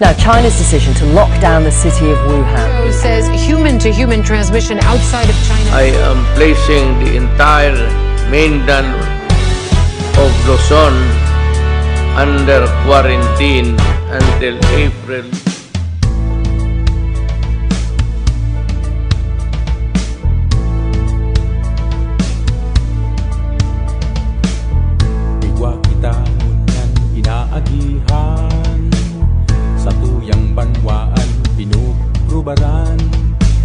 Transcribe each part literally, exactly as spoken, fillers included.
Now, China's decision to lock down the city of Wuhan. Says human-to-human transmission outside of China. I am placing the entire mainland of Luzon under quarantine until April. Igwa kita ngunyan inaagihan, satuyang banwaan pinuprubaran.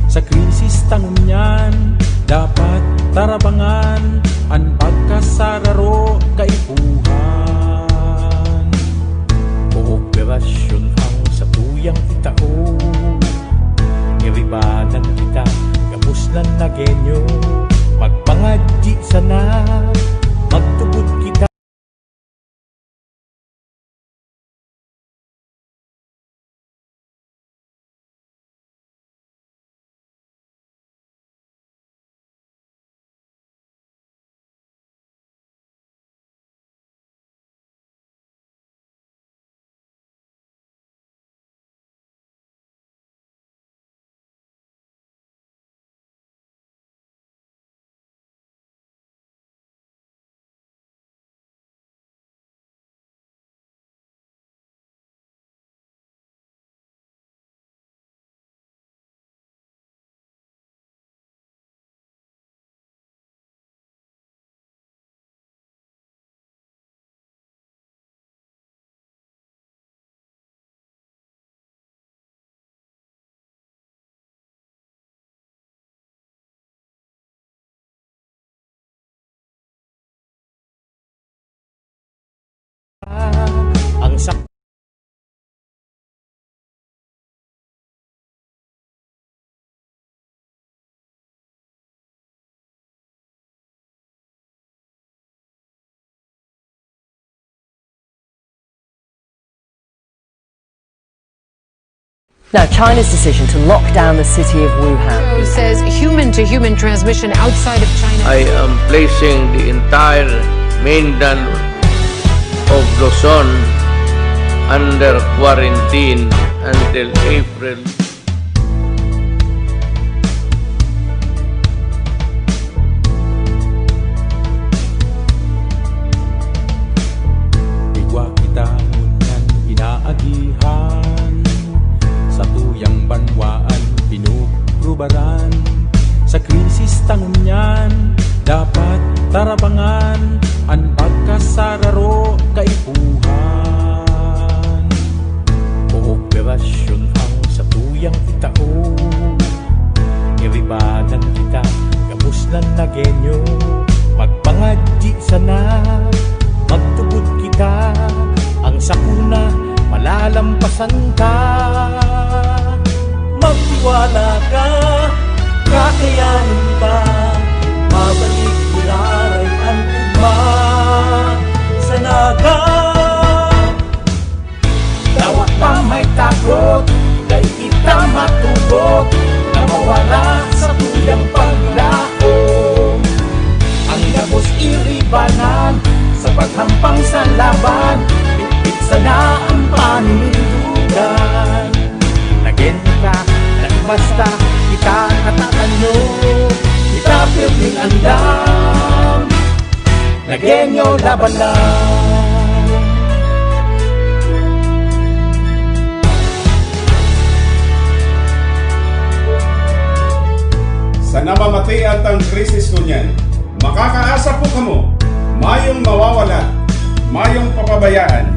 Sa krisis ta ngunyan, dapat tarabangan an pagkasararo kaipuhan. Kooperasyon ang satuyang itao. Iribanan kita, gabos na Nagueño. Magpangadyi sana, magtubod kita. Ang sak- Now, China's decision to lock down the city of Wuhan. Says human-to-human transmission outside of China. I am placing the entire mainland of Luzon under quarantine until April. Igwa kita ngunyan inaagihan, satuyang banwaan pinuprubaran. Sa krisis ta ngunyan, dapat tarabangan an pagkasararo kaipuhan. Kooperasyon ang satuyang itao. Iribanan kita, gabos na Nagueño. Magpangadyi sana, magtubod kita. Ang sakuna, malalampasan ta. Magtiwala ka, kakayanin ta. Mabalik giraray an ugma sa Naga. Dawa ta may takot, dai kita matugot na mawala sa tuyang paglaom. Ang gabos iribanan sa paghampang sa laban, bitbit sana ang paninindugan. Nagen ka, nagbasta, kita natatanyo, kita pirming andam. Nagueño, laban lang. Sa namamatean tang krisis ngunyan, makakaasa po kamo, mayong mawawala, mayong papabayaan.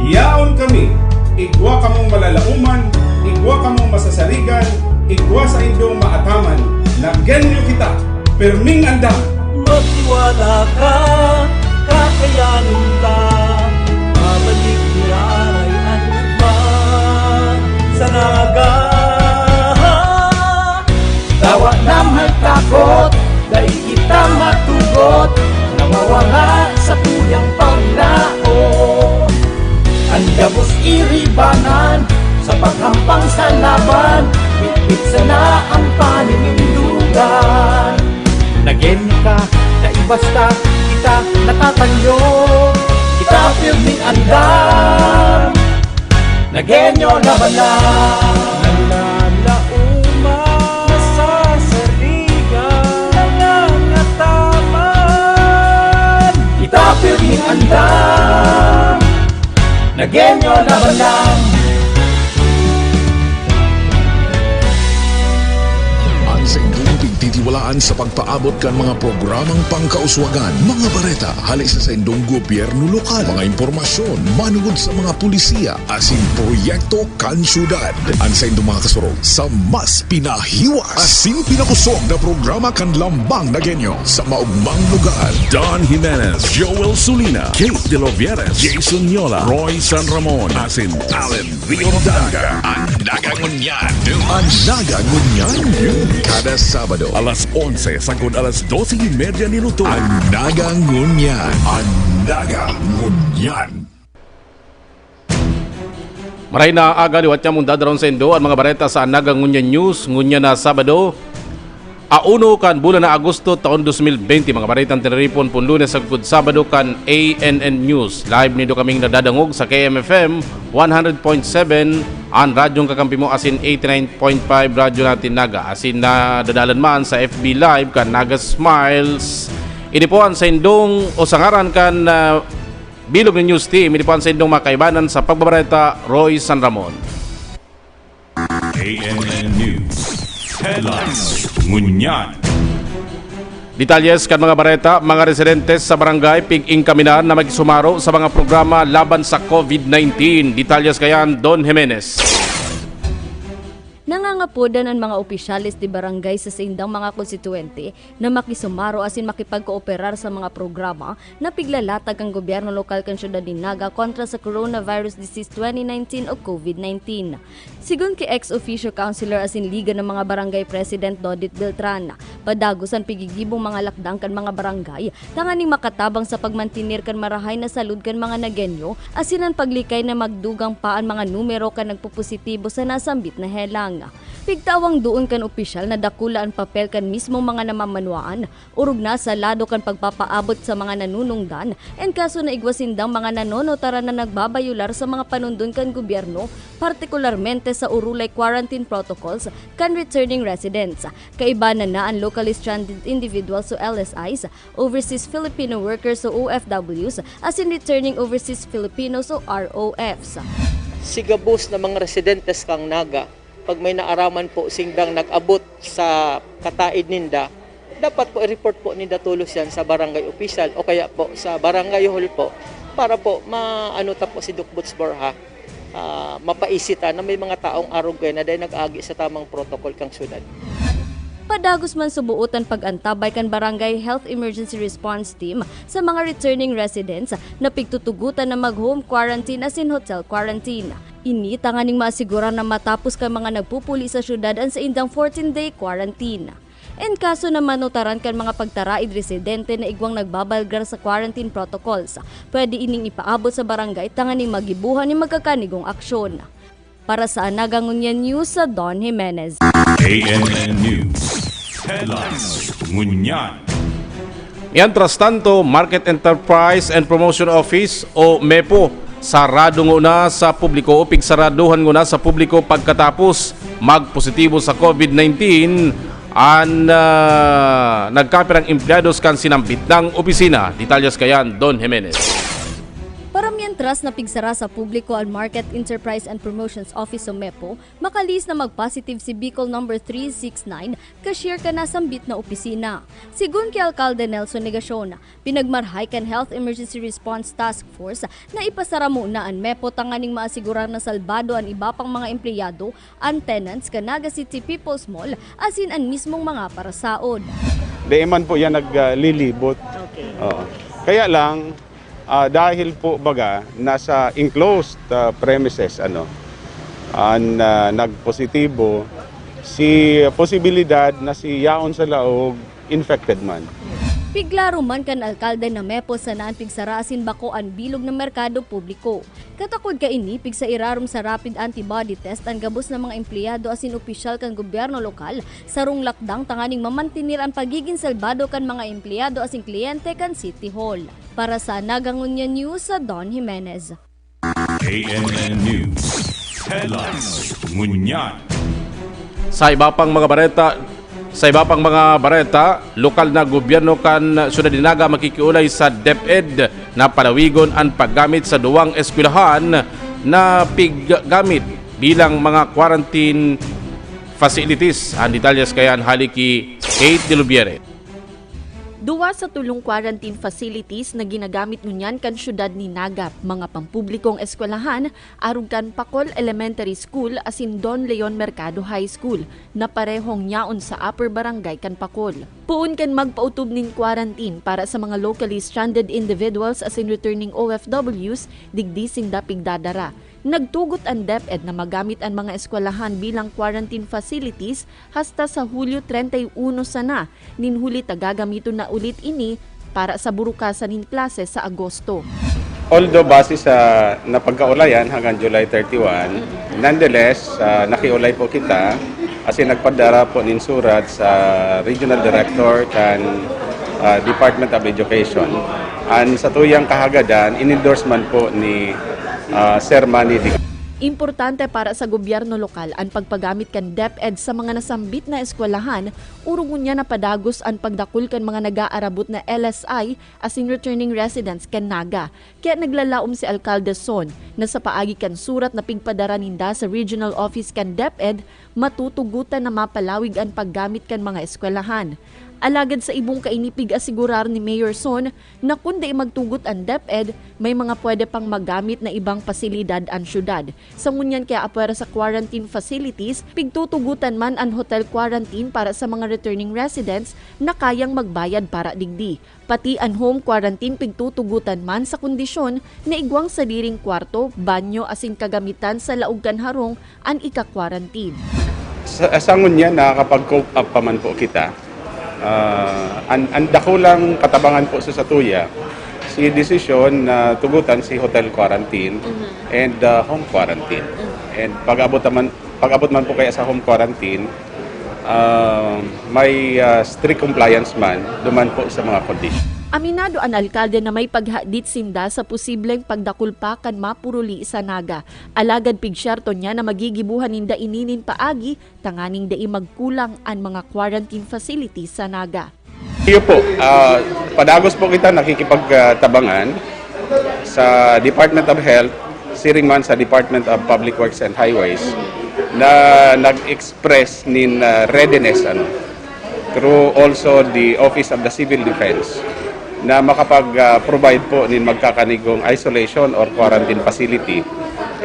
Yaon kami, igwa kamong malalaoman, igwa kamong masasarigan, igwa saindong maataman. Nagueño kita, pirming andam. Magtiwala ka, kakayanin ta. Mabalik ni Aray an ugma sa Naga. Dawa na may takot, dai kita matugot na mawala sa tuyang paglaom. An gabos iribanan sa paghampang sa laban, bitbit sana ang paninindugan. Nagen ka, dai basta kita natatanyo. Kita pirming andam. Nagenyo na ba lang? Nalalauma, nasasarigan, nangangataman. Itapir nin andam. Nagenyo na ba lang? An saindong pigtitiwalaan sa pagpaabot kan mga programang pangkauswagan, mga bareta hale sa saindong gobyerno lokal, mga impormasyon manungod sa mga pulisiya, asin proyekto kan syudad. An saindong mga kasurog sa mas pinahiwas asin pinakusog na programa kan Lambang na Genyo sa maugmang lugar. Don Jimenez, Joel Sulina, Kate De Lovieres, Jason Yola, Roy San Ramon, asin Allen Rio Danga. An Naga Ngunyan. An Naga Ngunyan. Kada Sabado, alas onse sagkod alas dose y media nin utog. An Naga Ngunyan. An Naga Ngunyan. Maray na aga, liwat niya mong dadaron sa indo an mga bareta sa Naga Ngunyan News, ngunyan na Sabado, a uno kan bulan na Agosto, taon dos mil bente. Mga baretang tinaripon pon Lunes sagkod Sabado kan A N N News. Live nindo kaming nadadangog sa K M F M one hundred point seven, an radyong kakampi mo, asin eighty-nine point five Radyo Natin Naga. Asin nadadalan man sa F B Live kan Naga Smiles. Ini po an saindong o sa ngaran kan, ah, bilog na news team. Ini po an saindong mga kaibanan sa pagbabareta, Roy San Ramon. A N N News Headlines. Ngunyan. Detalles kan mga bareta. Mga residentes sa barangay pig-ingkaminan na magsumaro sa mga programa laban sa COVID nineteen. Detalles kayan, Don Jimenez. Nangangapodan an mga opisyales de barangay sa saindang mga konstituwente na makisumaro asin makipagkooperar sa mga programa na piglalatag kan gobyerno lokal kan syudad nin Naga kontra sa coronavirus disease twenty nineteen o COVID nineteen. Sigon ki ex officio councilor asin Liga ng mga Barangay President Dodit Beltran, padagos an pigigibong mga lakdang kan mga barangay tanganing makatabang sa pagmantener kan marahay na salud kan mga Nagenyo asin an paglikay na magdugang pa an mga numero kan nagpopositibo sa nasambit na helang. Pigtawang doon kan opisyal na dakula an papel kan mismong mga namamanwaan, orog na sa lado kan pagpapaabot sa mga nanunungdan, en kaso na igwa sindang mga nanonotaran na nagbabayular sa mga panundon kan gobyerno, partikularmente sa orolay quarantine protocols kan returning residents. Kaiba na na an locally stranded individuals o L S Is, overseas Filipino workers o O F Ws, asin returning overseas Filipinos o R O Fs. Si gabos na mga residentes kan Naga, pag may naaraman po sindang nag-abot sa kataid ninda, dapat po i-report po ninda tolos yan sa barangay official o kaya po sa barangay hall po para po maano ta po si Doc Boots Borja, ah, mapaisi ta na may mga taong arog kaya na dahil nag-agi sa tamang protocol kang syudad. Padagos man subuot an pag-antabay kan Barangay Health Emergency Response Team sa mga returning residents na pigtutugotan na mag-home quarantine asin hotel quarantine. Ini tanganing maasigurar na matapos kan mga nagpupuli sa syudad an saindang fourteen-day quarantine. En kaso na manotaran kan mga pagtaraid residente na igwang nagbabalgar sa quarantine protocols, pwede ining ipaabot sa barangay tanganing magibohan nin magkakanigong aksyon. Para sa Naga Ngunyan News, sa Don Jimenez. A N N News Headlines. Ngunyan. Mientras tanto, Market Enterprise and Promotion Office o MEPO sarado nguna sa publiko o pigsaraduhan nguna sa publiko pagkatapos magpositibo sa COVID nineteen an, ah, nagkapirang empleyados kan sinambit nang opisina. Detalles kayan, Don Jimenez. Para mientras na pigsara sa publiko an Market Enterprise and Promotions Office o MEPO, makalihis na mag-positive si Bicol number three six nine, cashier kan nasambit na opisina. Sigun ki Alkalde Nelson Negacion, pinagmarhay kan Health Emergency Response Task Force na ipasara muna an MEPO tanganing maasigurar na salbado an iba pang mga empleyado, an tenants kan Naga City People's Mall, asin an mismong mga parasaod. Di man po yan naglilibot. Okay. Oo. Kaya lang, ah, dahil po baga nasa enclosed, ah, premises, ano, an, ah, nagpositibo, si posibilidad na si yaon sa laog infected man. Piglaro man kan alkalde na MEPO sana an pigsara asin bako an bilog na merkado publiko. Katakod kaini, pigsairarom sa rapid antibody test an gabos na mga empleyado asin opisyal kan gobyerno lokal, sarong lakdang tanganing mamantener an pagigin salbado kan mga empleyado asin kliyente kan City Hall. Para sa Naga Ngunyan News, sa Don Jimenez. A N N News Headlines ngunyan. Sa iba pang mga bareta, sa iba pang mga bareta, lokal na gobyerno kan Syudad ni Naga makikiulay sa DepEd na palawigon an paggamit sa duwang eskwelahan na piggamit bilang mga quarantine facilities. An detalyes kaiyan hali ki Kate de Lubiere. Duwa sa tolong quarantine facilities na ginagamit ngunyan kan syudad ni Naga, mga pampublikong eskwelahan, arog kan Pacol Elementary School asin Don Leon Mercado High School, na parehong yaon sa Upper Barangay kan Pacol. Poon kan magpaotob nin quarantine para sa mga locally stranded individuals asin returning O F Ws, digdi sinda pigdadara. Nagtugot an DepEd na magamit an mga eskwelahan bilang quarantine facilities hasta sa Hulyo treinta y uno sana, nin huli ta gagamiton na ulit ini para sa burukasan nin klase sa Agosto. Although base sa napagkaulayan hanggang July thirty-one, nonetheless, ah, nakiulay po kita asin nagpadara po nin surat sa Regional Director kan, ah, Department of Education. An satuyang kahagadan, in-endorse man po ni, ah, Sir Manny Di. Importante para sa gobyerno lokal an pagpagamit kan DepEd sa mga nasambit na eskwelahan, orog ngunyan na padagos an pagdakul kan mga nag-aarabot na L S I asin returning residents kan Naga. Kaya naglalaom si Alkalde Son na sa paagi kan surat na pigpadara ninda sa regional office kan DepEd, matutugotan na mapalawig an paggamit kan mga eskwelahan. Alagad sa ibong kaini, pig-asigurar ni Mayor Son na kun dai magtugot an DepEd, may mga pwede pang magamit na ibang pasilidad an syudad. Sa ngunyan kaya apwera sa quarantine facilities, pigtutugotan man an hotel quarantine para sa mga returning residents na kayang magbayad para digdi. Pati an home quarantine pigtutugotan man sa kondisyon na igwang sadiring kwarto, banyo asin kagamitan sa laog kan harong an ika-quarantine. Sa, sa ngunyan, nakakapag-cope up pa man po kita. Ah, an, an dakulang katabangan po sa satuya, si desisyon na tugutan si hotel quarantine and ah, home quarantine. And pag-abot naman, pag-abot man po kaya sa home quarantine, ah, may ah, strict compliance man duman po sa mga condition. Aminado an alkalde na may paghadit sinda sa posibleng pagdakul pa kan mapuruli sa Naga. Alagad pigsyerto niya na magigibuhan ninda ini nin paagi tanganing dai magkulang an mga quarantine facilities sa Naga. Iyo po, ah, padagos po kita nakikipagtabangan sa Department of Health, siring man sa Department of Public Works and Highways na nag-express nin ah, readiness ano, through also the Office of the Civil Defense na makapag-provide po nin magkakanigong isolation or quarantine facility,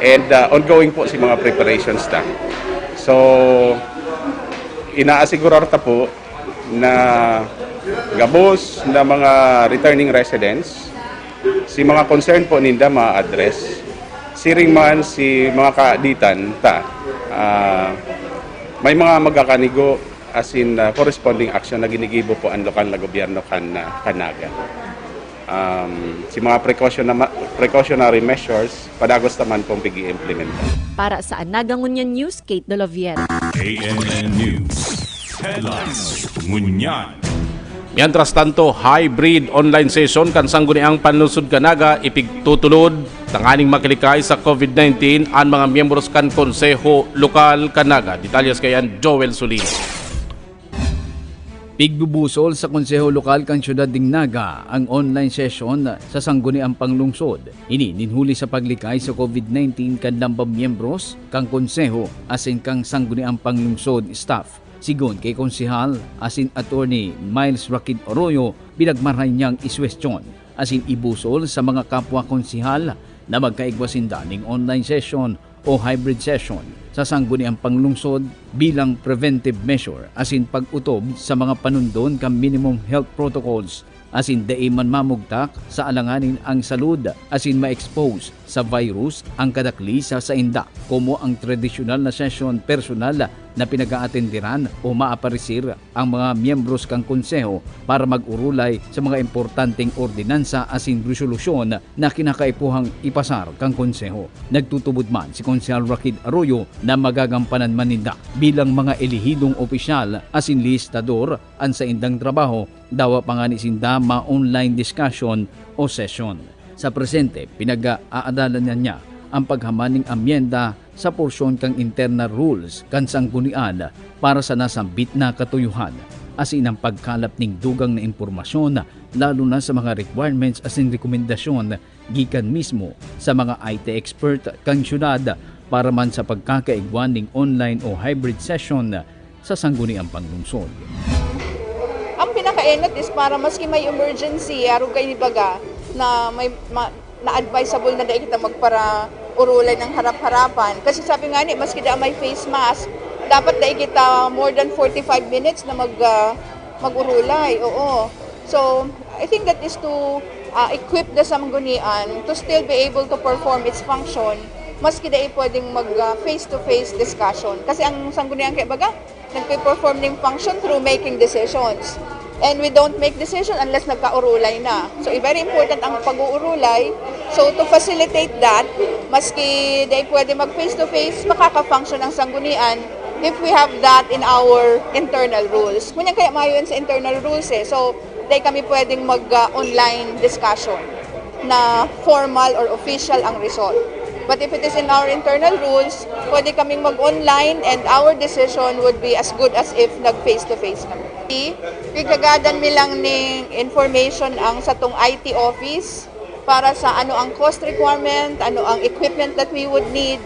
and ah, ongoing po si mga preparations ta. So, inaasigurar ta po na gabos na mga returning residents, si mga concern po ninda ma-address. Siring man si mga kaaditan ta, ah, may mga magkakanigo as in ah, corresponding action na ginigibo po ang lokal na gobyerno kan ah, kan Naga. Um, si mga precaution na ma- precautionary measures, padagos naman pong pig-i-implementa. Para sa Anaga Ngunyan News, Kate Dolovier. A N N News Headlines ngunyan. Mientras tanto, hybrid online session kan Sangguniang Panlungsod kan Naga ipigtutulod tanganing makilikay sa COVID nineteen an mga miyembros kan Konseho Lokal kan Naga. Detalyes kaiyan Joel Solino. Pigbubusol sa Konseho Lokal kan Siyudad nin Naga ang online session sa Sangguniang Panglungsod. Ini nin huli sa paglikay sa COVID nineteen kan lambang miyembros kan Konseho asin kan Sangguniang Panglungsod staff. Sigon kay Konsehal asin Attorney Miles Rakid Arroyo, pinagmarahay niyang isuwestiyon asin ibusol sa mga kapwa konsehal na magkaigwa sinda ning online session o hybrid session sa Sangguniang Panglungsod bilang preventive measure asin pag-otob sa mga panundon kan minimum health protocols asin dai man mamugtak sa alanganin ang salud asin ma-expose sa virus ang kadakli sa sainda, komo ang tradisyonal na sesyon personal na pinag-aatenderan o maaparisir ang mga miyembros kan Konseho para mag-orolay sa mga importanteng ordinansa asin resolusyon na kinakaipuhang ipasar kan Konseho. Nagtutubod man si Konsehal Rakid Arroyo na magagampanan man ninda bilang mga elehidong opisyal asin lehistador an saindang trabaho, dawa pa ngani sinda ma-online discussion o session. Sa presente, pinag-aadalan na niya ang paghaman ning amyenda sa porsyon kan internal rules kan sanggunian para sa nasambit na katuyohan, asin ang pagkalap ning dugang na impormasyon, lalo na sa mga requirements asin rekomendasyon gikan mismo sa mga I T expert kan syudad para man sa pagkakaigwa ning online o hybrid session sa sangguniang panglungsod. Ang pinakaenot is para maski may emergency, arog kaini baga, na may ma, na advisable na dai kita magparaurulay ng harap-harapan. Kasi sabi nga ni, maski da may face mask, dapat dai kita more than forty-five minutes na mag, ah, mag-urulay. Oo. So, I think that is to, ah, equip the sanggunian to still be able to perform its function maski dai pwedeng mag, ah, face-to-face discussion. Kasi ang sanggunian kaya baga, nagpe-perform ning function through making decisions. And we don't make decision unless nagkaurulay na. So, very important ang pag-uurulay. So, to facilitate that, maski dai pwede mag face-to-face, makaka-function ang sanggunian if we have that in our internal rules. Ngunyan kaya mayo yan sa internal rules eh. So, dai kami pwedeng mag-online discussion na formal or official ang result. But if it is in our internal rules, pwede kaming mag-online and our decision would be as good as if nag-face-to-face kami. Pigkagadan mi lang ning information ang satong I T office para sa ano ang cost requirement, ano ang equipment that we would need.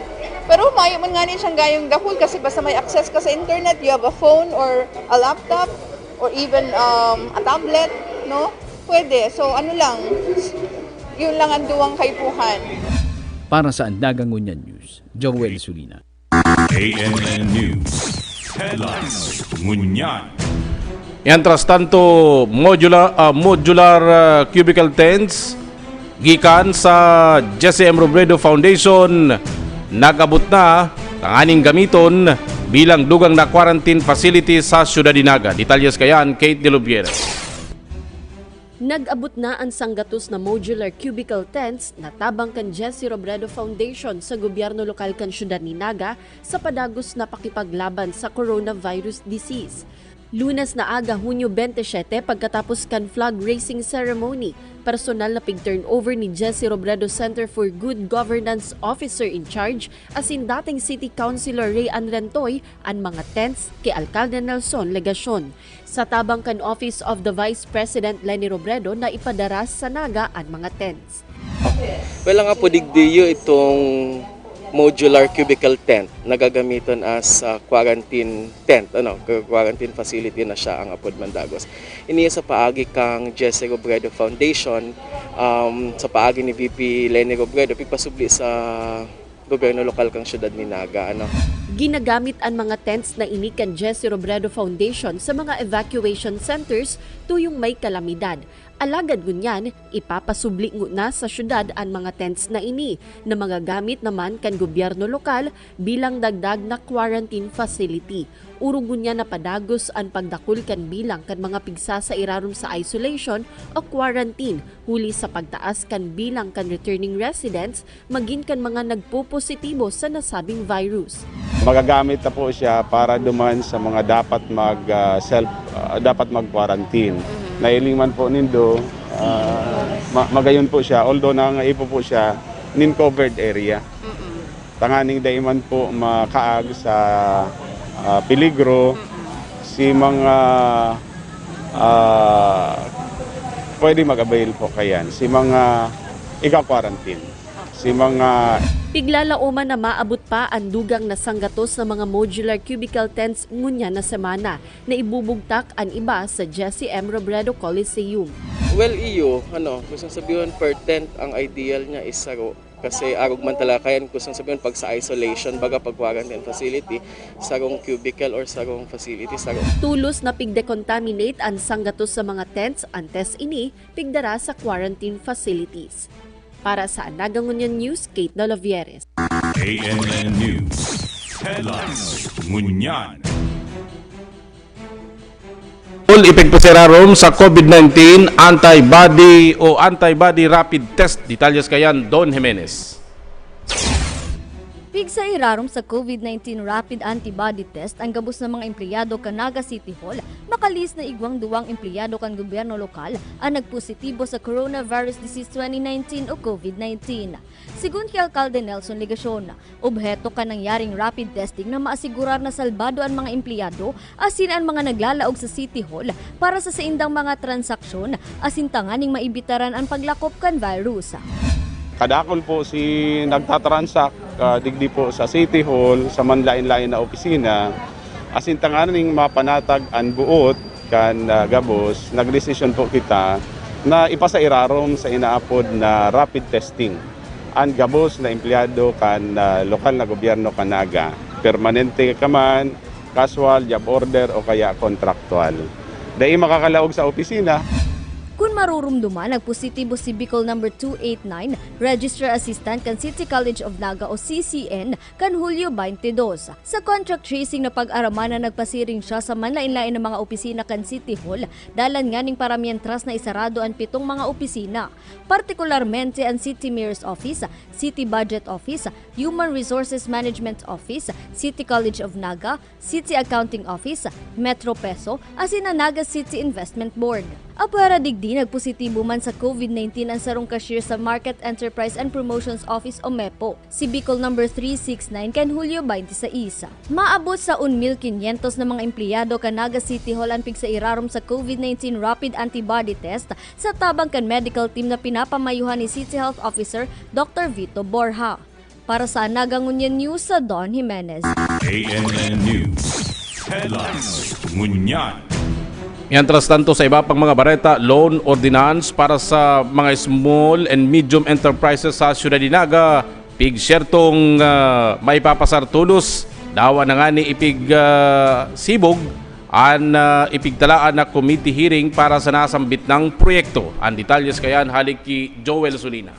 Pero mayo man ngani siyang gayong dakul kasi basta may access ka sa internet, you have a phone or a laptop or even um, a tablet, no? Pwede. So ano lang, yun lang ang duwang kaipuhan. Para sa Andagang Ngunyan News, Joel Sulina. A N N News Headlines. Ngunyan. Mientras tanto, modular, ah, modular ah, cubicle tents gikan sa Jesse M. Robredo Foundation nag-abot na tanganing gamiton bilang dugang na quarantine facility sa Syudad ni Naga. Detalles kayan, Kate de Lubiera. Nag-abot na an sanggatos na modular cubicle tents na tabang kan Jesse Robredo Foundation sa gobyerno lokal kan syudad ni Naga sa padagos na pakipaglaban sa coronavirus disease. Lunes na aga, Hunyo twenty-seven, pagkatapos kan flag raising ceremony, personal na pig-turnover ni Jesse Robredo Center for Good Governance Officer in Charge asin dating City Councilor Ray Ann Rentoy an mga tents ki Alkalde Nelson Legacion. Sa tabang kan Office of the Vice President Leni Robredo na ipadara sa Naga an mga tents. Well, ang apod digdiyo itong modular cubicle tent na gagamiton as ah, quarantine tent, ano, quarantine facility na siya ang apod mandagos. Ini sa paagi kang Jesse Robredo Foundation, um, sa paagi ni V P Leni Robredo, pigpasubli sa gobyerno lokal kang syudad ni Naga. Ano? Ginagamit an mga tents na ini kan Jesse Robredo Foundation sa mga evacuation centers tuyong may kalamidad. Alagad ngunyan, ipapasubli nguna sa syudad an mga tents na ini na magagamit naman kan gobyerno lokal bilang dagdag na quarantine facility. Orog ngunyan na padagos an pagdakul kan bilang kan mga pigsasairarom sa isolation o quarantine huli sa pagtaas kan bilang kan returning residents magin kan mga nagpopositibo sa nasabing virus. Magagamit na po siya para duman sa mga dapat mag ah, self ah, dapat mag-quarantine. Nailing man po nindo, ah, ma- magayon po siya, although nangangaipo po siya nin covered area. Tanganing dai man po makaag sa ah, peligro si mga ah, pwede mag-avail po kayan, si mga ika-quarantine. Si mga Piglalaoman na maabot pa an dugang na sanggatos na mga modular cubicle tents ngunyan na semana na ibubugtak an iba sa Jesse M. Robredo Coliseum. Well, iyo, ano, gusto sabihon per tent ang ideal niya is saro. Kasi arog man talaga kayan, gusto sabihon pag sa isolation, baga pag quarantine facility, sarong cubicle or sarong facility, sarong Tulos na pigdecontaminate an sanggatos sa mga tents antes ini pigdara sa quarantine facilities. Para sa Anaga Ngunyan News, Kate Dalavieres. A N N News Headlines. Ngunyan. Full effect po sa irarom sa COVID nineteen antibody o antibody rapid test. Detalles kayan, Don Jimenez. Pigsa irarom sa COVID nineteen rapid antibody test ang gabos na mga empleyado kan Naga City Hall, makalihis na igwang duwang empleyado kan gobyerno lokal an nagpositibo sa coronavirus disease twenty nineteen o COVID nineteen. Sigon ki Alkalde Nelson Legacion, obheto kan nangyaring rapid testing na maasigurar na salbado an mga empleyado asin an mga naglalaog sa City Hall para sa saindang mga transaksyon asin tanganing maibitaran an paglakop kan virus. Kadakul po si nagtatransak ah, digdi po sa City Hall, sa manlain-lain na opisina, asin tanganing mapanatag an buot kan ah, gabos, nagdesisyon po kita na ipasairarom sa inaapod na rapid testing an gabos na empleyado kan ah, lokal na gobyerno kan Naga, permanente ka man, casual, job order o kaya kontraktual. Dai makakalaog sa opisina. Kun marurumduman, nagpositibo si Bicol number two eight nine, Registrar Assistant kan City College of Naga o C C N, kan Hulyo twenty-two. Sa contact tracing na pag-araman na nagpasiring siya sa manlain-lain na mga opisina kan City Hall, dalan nganing para mientras na isarado an pitong mga opisina, partikularmente an City Mayor's Office, City Budget Office, Human Resources Management Office, City College of Naga, City Accounting Office, Metro Peso, asin an Naga City Investment Board. Apwera digdi, nagpositibo man sa COVID nineteen an sarong cashier sa Market Enterprise and Promotions Office o MEPO, si Bicol number three six nine kan Hulyo twenty-six. Maabot sa un mil quinientos na mga empleyado kan Naga City Hall an pigsairarom sa COVID nineteen rapid antibody test sa tabang kan medical team na pinapamayuhan ni City Health Officer Doctor Vito Borja. Para sa Naga Ngunyan News, sa Don Jimenez. A N N News Headlines Ngunyan. Mientras tanto, sa iba pang mga bareta, loan ordinance para sa mga small and medium enterprises sa siyudad ni Naga, pigsyertong uh, maipapasar tolos. Dawa na nga ni ipig uh, sibog an uh, ipigtalaan na committee hearing para sa nasambit ng proyekto. Ang detalyes kayan halik ki Joel Sulina.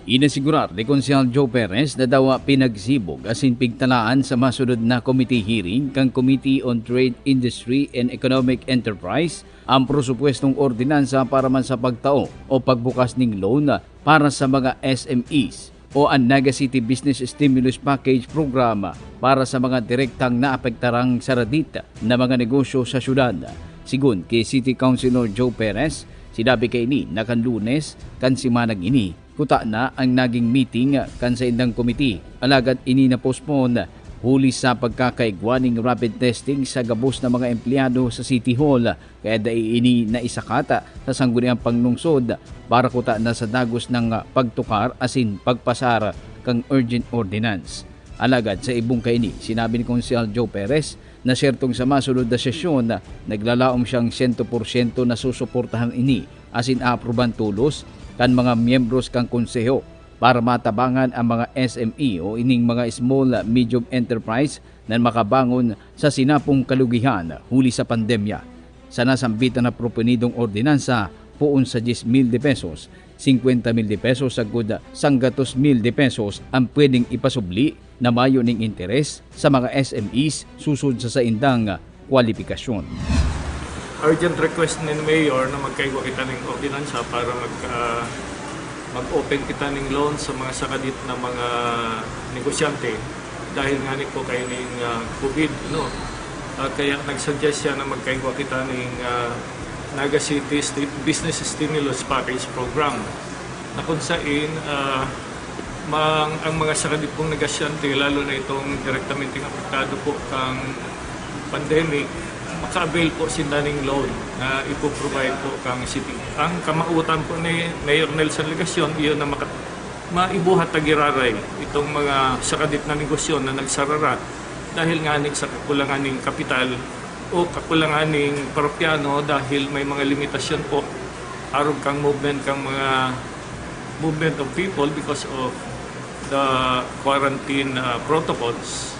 Inasigurar ni Konsehal Joe Perez na dawa pinagsibog asin pigtalaan sa masunod na committee hearing kan Committee on Trade, Industry and Economic Enterprise ang prosupwestong ordinansa para man sa pagtao o pagbukas ning loan para sa mga S M Es o ang Naga City Business Stimulus Package Program para sa mga direktang naapektarang saradit na mga negosyo sa syudad. Sigon ki City Councilor Joe Perez, sinabi kaini na kan Lunes kan simanag ini, kuta na ang naging meeting kan saindang komiti, alagad ini na-postpone huli sa pagkakaigwa ning rapid testing sa gabos na mga empleyado sa City Hall, kaya dai ini naisakat sa Sangguniang Panglungsod para kuta na sa dagos ng pagtukar asin pagpasar kan urgent ordinance. Alagad sa ibong kaini, sinabi ni Konsehal Joe Perez na syertong sa masunod na sesyon, naglalaom siyang sento porsyento na susuportahan ini asin aaprubahan tolos kan mga miyembros kan Konseho para matabangan ang mga S M E o ining mga small medium enterprise na makabangon sa sinapong kalugihan huli sa pandemya. Sa nasambitan na proponidong ordinansa, poon sa diyes mil de pesos, singkwenta mil de pesos sagkod sanggatos mil de pesos ang pwedeng ipasubli na mayo ning interes sa mga S M Es susod sa saindang kwalipikasyon. Urgent request ni Mayor na magkaigwa kita ning ordinansa para mag, ah, mag-open kita ning loan sa mga sakadit na mga negosyante dahil nga ni po kayo ning ah, COVID, no? Ah, kaya nag-suggest siya na magkaigwa kita ning ah, Naga City Sti- Business Stimulus Package Program na kung sain ah, mang, ang mga sakadit pong negosyante, lalo na itong direktamente apektado po kang pandemic, maka-avail po sinda ning loan na ipo-provide po kang city. Ang kamautan po ni Mayor Nelson Legacion, iyon na maka, maibuhat na giraray itong mga sakadit na negosyo na nagsarara dahil nga ni sa kakulangan ning kapital o kakulangan ning parokyano dahil may mga limitasyon po arog kang movement kang mga movement of people because of the quarantine uh, protocols.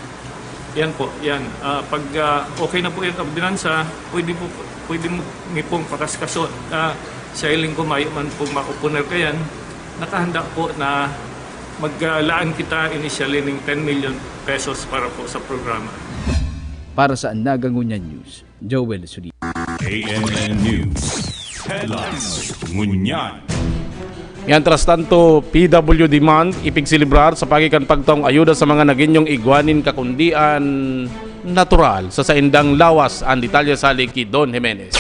Yan po, yan. Ah, pag ah, okay na po yung ordinansa, pwede po pwede mo mi pong pakaskason. Ah, sa hiling ko, mayo man pong makupuner kayan, nakahanda po na maglaan kita initially ng ten million pesos para po sa programa. Para sa Naga Ngunyan News, Joel Sudi. A N N News Headlines Ngunyan. Mientras tanto, P W D Month ipigselebrar sa paagi kan pagtaong ayuda sa mga naginyong igwa nin kakundian natural sa saindang lawas. Ang detalye sa ki Don Jimenez.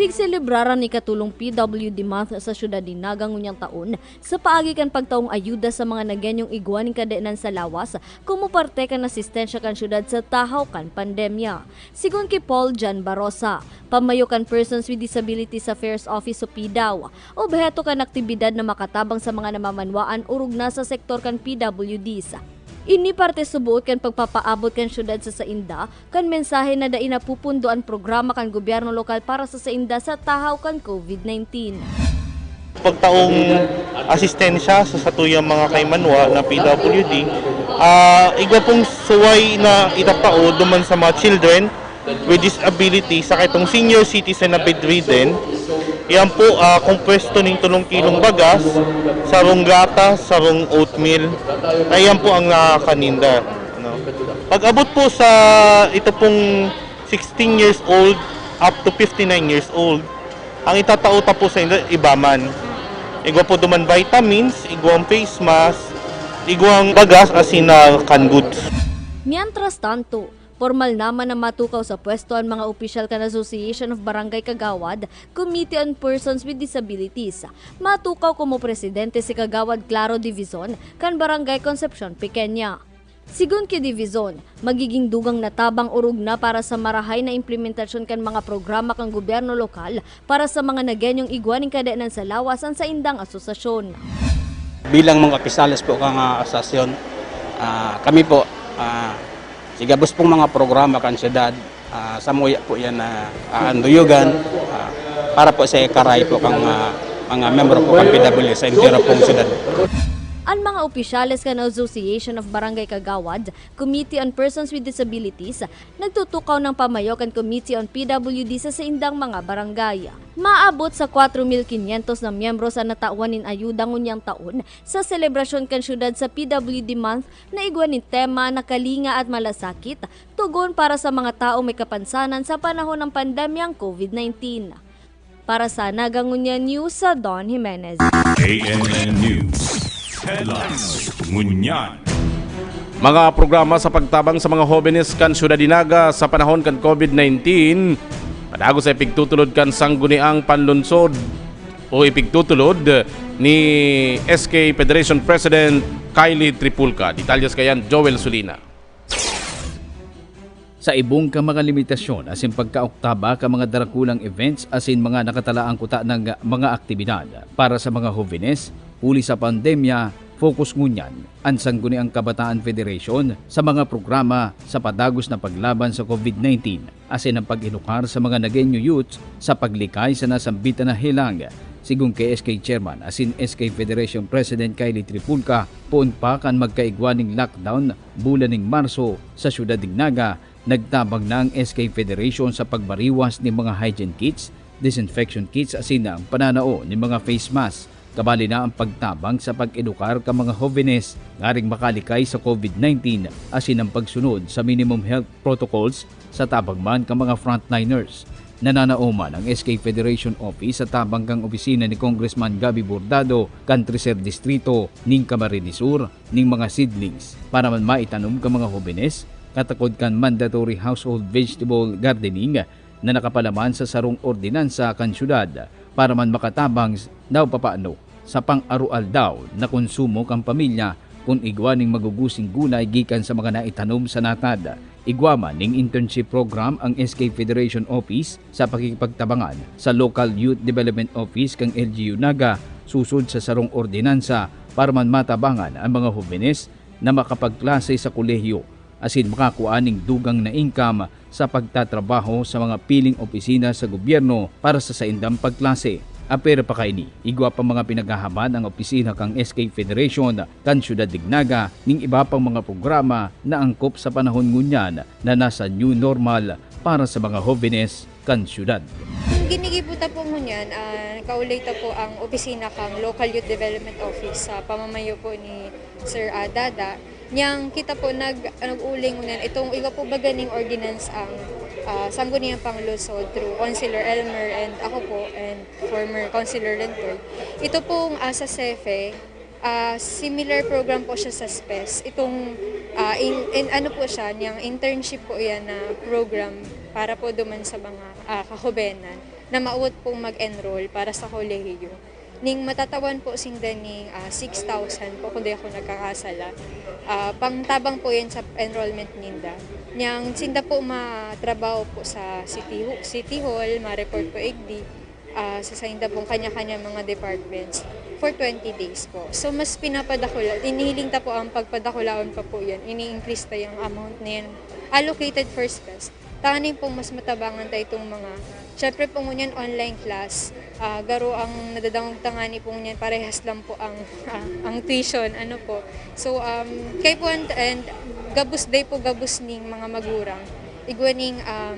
Pigselebraran ni katulong P W D Month sa siyudad ni Naga ngunyan taon sa paagi kan pagtaong ayuda sa mga naginyong igwa nin kadenan sa lawas, komo parte kan asistensya kan siyudad sa tahaw kan pandemya. Sigon ki Paul John Barosa, pamayo kan Persons with Disabilities Affairs Office o PDAO, obheto kan aktibidad na makatabang sa mga namamanwaan orog na sa sektor kan P W Ds. Ini parte suboot kan pagpapaabot kan siyudad sa sainda kan mensahe na dai napupundo an programa kan gobyerno lokal para sa sainda sa tahaw kan COVID nineteen. Pagtaong asistensya sa satuyang mga kaimanwa na P W D, ah, igwa pong suway na itatao duman sa mga children with disability sa kaitong senior citizen na bedridden. Yan po, ah, kompwesto ning tulong kilong bagas, sarong gata, sarong oatmeal. Ayan po ang nakakaninda. No? Pag-abot po sa ito pong sixteen years old up to fifty-nine years old, ang itatao ta po sa inyo, iba man. Igwa po duman vitamins, igwang face mask, igwang bagas asin na canned goods. Mientras tanto, pormal naman na matukaw sa pwesto an mga opisyal kan Association of Barangay Kagawad, Committee on Persons with Disabilities. Matukaw komo presidente si Kagawad Claro Divizon kan Barangay Concepcion Pequeña. Sigon ki Divizon, magiging dugang na tabang orog na para sa marahay na implementasyon kan mga programa kan gobyerno lokal para sa mga naginyong igwa nin kadenan sa lawas an saindang asosasyon. Bilang mga opisyales po kan, ah, asosasyon, ah, kami po, ah, si gabos pong mga programa kan syudad, ah, samuya po yan na, ah, anduyugan, ah, para po sa ikaray po kan, ah, mga membro po kan P W sa entero pong syudad. An mga opisyales kan Association of Barangay Kagawad, Committee on Persons with Disabilities, nagtutukaw ng pamayo kan Committee on P W D sa saindang mga barangay. Maabot sa kwatro mil kinyentos na miyembros an natawan nin ayuda ngunyan taon sa selebrasyon kan syudad sa P W D Month na igwa nin tema na Kalinga at Malasakit, tugon para sa mga taong may kapansanan sa panahon ng pandemyang COVID nineteen. Para sa Naga Ngunyan News, sa Don Jimenez. A N N News Headlines. Ngunyan. Mga programa sa pagtabang sa mga hobenes kan syudad ni Naga sa panahon kan COVID nineteen, padagos sa ipigtutulod kan Sangguniang Panlunsod o ipigtutulod ni S K Federation President Kylie Tripulca. Detalles kayan, Joel Sulina. Sa ibong ka mga limitasyon asin pagkaoktaba ka mga darakulang events asin mga nakatalaang kuta ng mga aktibidad para sa mga hobenes, huli sa pandemya, focus ngunyan an Sangguniang Kabataan Federation sa mga programa sa padagos na paglaban sa COVID nineteen asin ang pag-edukar sa mga Nagueño youths sa paglikay sa nasambitan na helang. Sigon kay S K Chairman asin S K Federation President Kylie Tripulca, poon pa kan magkaigwa ning lockdown bulan ning Marso sa siyudad ning Naga, nagtabang na ang S K Federation sa pagbariwas nin mga hygiene kits, disinfection kits asin ang pananao nin mga face mask. Kabali na ang pagtabang sa pag-edukar kan mga hobenes ngaring makalikay sa COVID nineteen asin ang pagsunod sa minimum health protocols sa tabang man kan mga frontliners. Nananao man ang S K Federation Office sa tabang kan opisina ni Congressman Gabby Bordado kan Tercer Distrito nin Camarines Sur nin mga seedlings para man maitanom kan mga hobenes, katakod kan mandatory household vegetable gardening na nakapalaman sa sarong ordinansa kan syudad para man makatabang daw papaano sa pang-aroaldaw na konsumo kan pamilya kun igwa ning magugusing gulay gikan sa mga naitanom sa natad. Igwa man ning internship program ang S K Federation Office sa pakikipagtabangan sa Local Youth Development Office kan L G U Naga susod sa sarong ordinansa para man matabangan ang mga hobenes na makapagklase sa kolehiyo asin makakua ning dugang na income sa pagtatrabaho sa mga piling opisina sa gobyerno para sa saindang pagklase. Apwera pa kaini, igwa pa mga pinaghahaban ang opisina kan S K Federation kan Syudad nin Naga ning iba pang mga programa na angkop sa panahon ngunyan na nasa new normal para sa mga hobenes kan syudad. Ginigibo ta po ngunyan, ah, kaulay ta po ang opisina kan Local Youth Development Office sa pamamayo po ni Sir, ah, Dada. Niyang kita po nag-, nag-uling ngunyan, itong iba po ba ganing ordinance ang Ah, Sangguniang Panglungsod through Councilor Elmer and ako po and former Councilor Lentoy. Ito pong, ah, sa SEFE, ah, similar program po siya sa SPES. Itong, ah, in, in, ano po siya, niyang internship po yan na program para po duman sa mga, ah, kahobenan na maabot pong mag-enroll para sa kolehiyo. Ning matatawan po sinda ning, ah, six thousand po, kung di ako nagkakasala. Ah, pangtabang po yan sa enrollment ninda. Niyang sinda po matrabaho po sa City, City Hall, ma-report po igdi, ah, sa sainda pong kanya-kanya mga departments for twenty days po. So, mas pinapadakula, inihiling ta po ang pagpadakulaon pa po yan, ini-increase ta yung amount na yan allocated for SPES. Tanganing pong mas matabangan ta itong mga, syempre po ngunyan online class, ah, garo ang nadadangog tangani po ngunyan, parehas lang po ang, ah, ang tuition, ano po. So, um, kay po and, and gabos day po, gabos ning mga magurang. Igwa ning, um,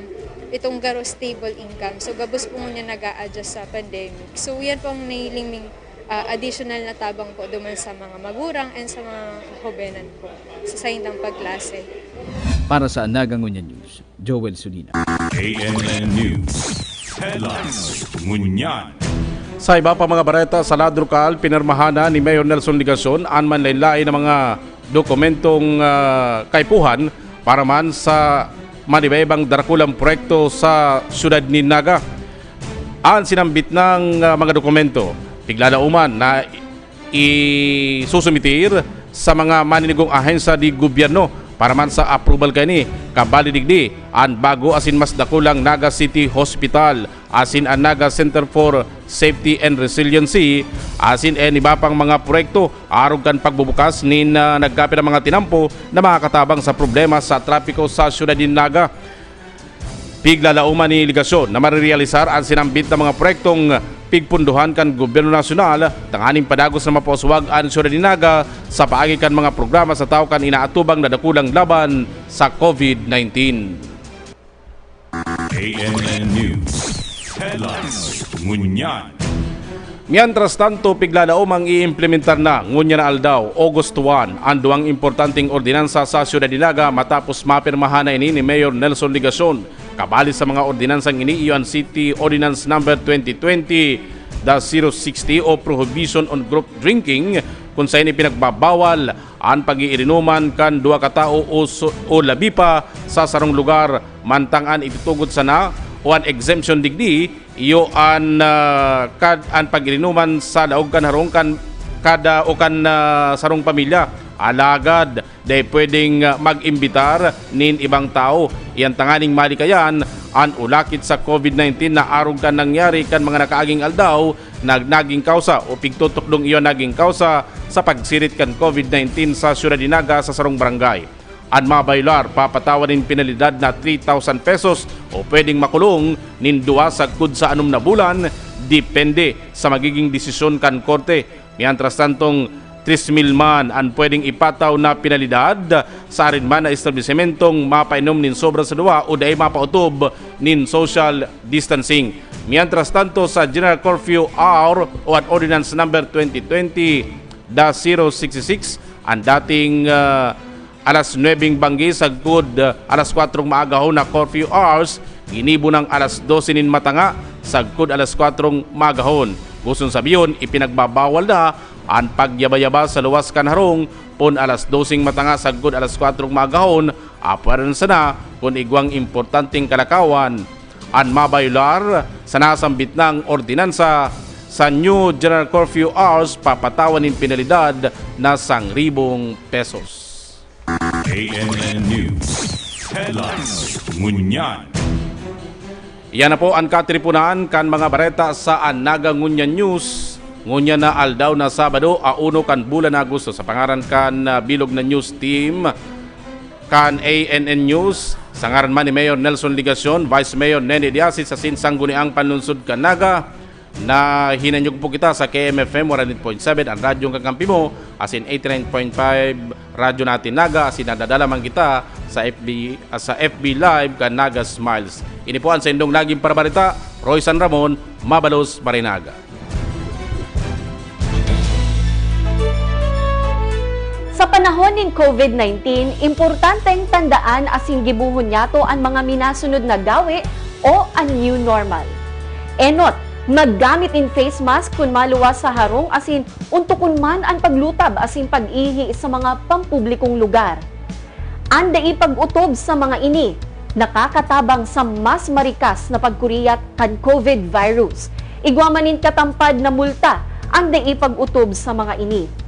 itong garo stable income. So, gabos po ngunyan nag-a-adjust sa pandemic. So, yan po ang nahiling ming, ah, additional na tabang po duman sa mga magurang and sa mga kahobenan po sa saindang pagklase. Para sa Naga Ngunyan News, Joel Sulina. A N N News Headlines. Ngunyan. Sa iba pa mga bareta sa Ladrokal, pinirmahan na ni Mayor Nelson Legacion an manlain-lain na mga dokumentong ah, kaipuhan para man sa manibaybang darakulang proyekto sa siyudad nin Naga. An sinambit nang ah, mga dokumento, piglalauman na isusumitir sa mga maninigong ahensya di gobyerno para man sa approval kaini. Kabali digdi, an bago asin mas dakulang Naga City Hospital asin an Naga Center for Safety and Resiliency asin an iba pang mga proyekto arog kan pagbubukas nin ah, nagkapirang mga tinampo na makakatabang sa problema sa trapiko sa siyudad nin Naga. Piglalauman ni Legacion na marirealisar an sinambit na mga proyektong pigpundohan kan gobyerno nasyonal tanganing padagos na mapauswag an siyudad nin Naga sa paagi kan mga programa sa tawo kan inaatubang na dakulang laban sa COVID nineteen. A N N News Headlines. Ngunyan. Mientras tanto, piglalaom ang iimplementar na ngunyan na aldaw, August one, an duwang importanteng ordinansa sa siyudad nin Naga matapos mapirmahan na ini ni Mayor Nelson Legacion. Kabali sa mga ordinansang ini iyo an City Ordinance Number twenty twenty dash zero sixty o Prohibition on Group Drinking, kun saen ipinagbabawal an pag-iirinuman kan duwa ka tawo o, su- o labi pa sa sarong lugar, mantang an itutugot sana o an exemption digdi iyo an ah, kad an pag-irinuman sa laog kan harong kan kada o kan ah, sarong pamilya. Alagad dai pwedeng ah, mag-imbitar nin ibang tawo. Iyan tanganing malikayan an ulakit sa COVID nineteen na arog kan nangyari kan mga nakaaging aldaw na naging kausa o pigtutukdong iyo naging kausa sa pagsirit kan COVID nineteen sa siyudad nin Naga sa sarong barangay. An mabayular, papatawan nin penalidad na three thousand pesos o pwedeng makulong nin duwa sagkod sa anom na bulan, depende sa magiging desisyon kan korte. Mientras tantong, tres mil man an pwedeng ipataw na penalidad sa arin man na establesimentong mapainom nin sobra sa duwa o dai mapautob nin social distancing. Mientras tanto, sa General Curfew Hour o an Ordinance Number twenty twenty dash zero sixty six, an dating ah, alas nuebeng banggi sagkod ah, alas kwatrong maagahon na curfew hours, ginibo nang alas dose nin matanga sagkod alas kwatrong maagahon. Guston sabihon, ipinagbabawal na an pagyaba-yaba sa luwas kan harong pon alas doseng matanga sagkod alas kwatrong maagahon, apwaran sana kun igwang importanteng kalakawan an mabayular sa nasambit nang ordinansa. Sa New General Curfew Hours, papatawan nin penalidad na sangribong pesos. A N N News Headlines. Ngunyan. Iyan na po an katiriponan kan mga bareta sa Anaga Ngunyan News. Ngunyan na aldaw na Sabado, a uno kan bulan na Agosto, sa pangaran kan ah, bilog na news team kan A N N News, sa ngaran man ni Mayor Nelson Legacion, Vice Mayor Nene Diasis, asin Sangguniang Panlungsod kan Naga, na hinanyog po kita sa K M F M one oh eight point seven, an radyong kakampi mo, asin eighty-nine point five Radyo Natin Naga, asin nadadala man kita sa F B, ah, sa F B Live kan Naga Smiles. Ini po an saindong naging parabarita, Roy San Ramon, Mabalos, Barinaga. Sa panahon nin COVID nineteen, importanteng tandaan asin gibohon niyato an mga minasunod na gawe o an new normal. Enot, maggamit nin face mask kun maluwas sa harong asin untokon man an paglutab asin pag-ihi sa mga pampublikong lugar. An dai pag-otob sa mga ini nakakatabang sa mas marikas na pagkuriyat kan COVID virus. Igwa man nin katampad na multa an dai pag-otob sa mga ini.